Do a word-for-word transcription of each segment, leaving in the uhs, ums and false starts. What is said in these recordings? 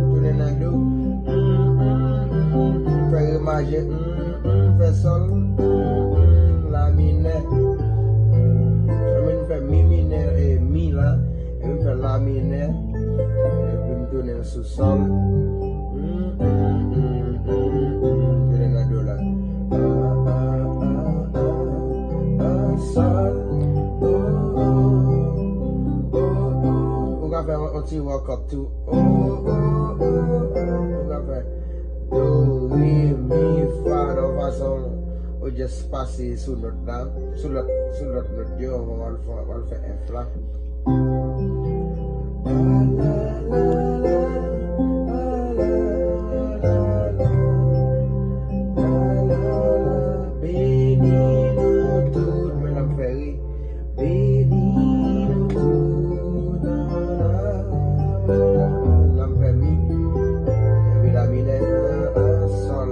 Tounen nan do. Fè re maje. Fè sòl. La minè. Anben nou fè mi minè e mi la. Epi m fè la minè. Epi m tounen sou sòl. Tounen nan do la. Sòl. Ou ka fè yon ti walk up tou. Ou ka fè do, re, mi, fa nan yon fason ou just pase sou nòt la, sou lòt, sou lòt nòt yo, w al fè, w al fè F la. Beni nou tout, men l ap fè ri. Beni nou tout, l ap fè mi. Epi la minè, sòl.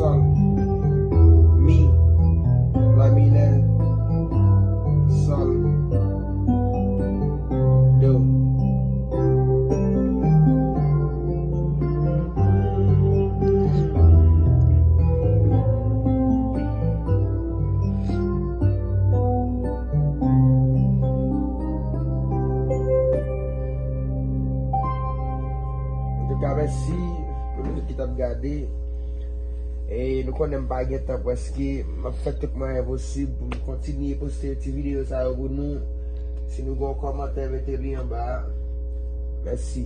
Sòl, mi, la minè, sòl, do. Antouka, mèsi pou nou tout ki t ap gade. E nou konnen m pa gen tan prèske. M ap fè tout mwayen posib pou m kontinye poste ti videyo sa yo pou nou. Si nou gen yon kòmantè, mete li anba a. Mèsi.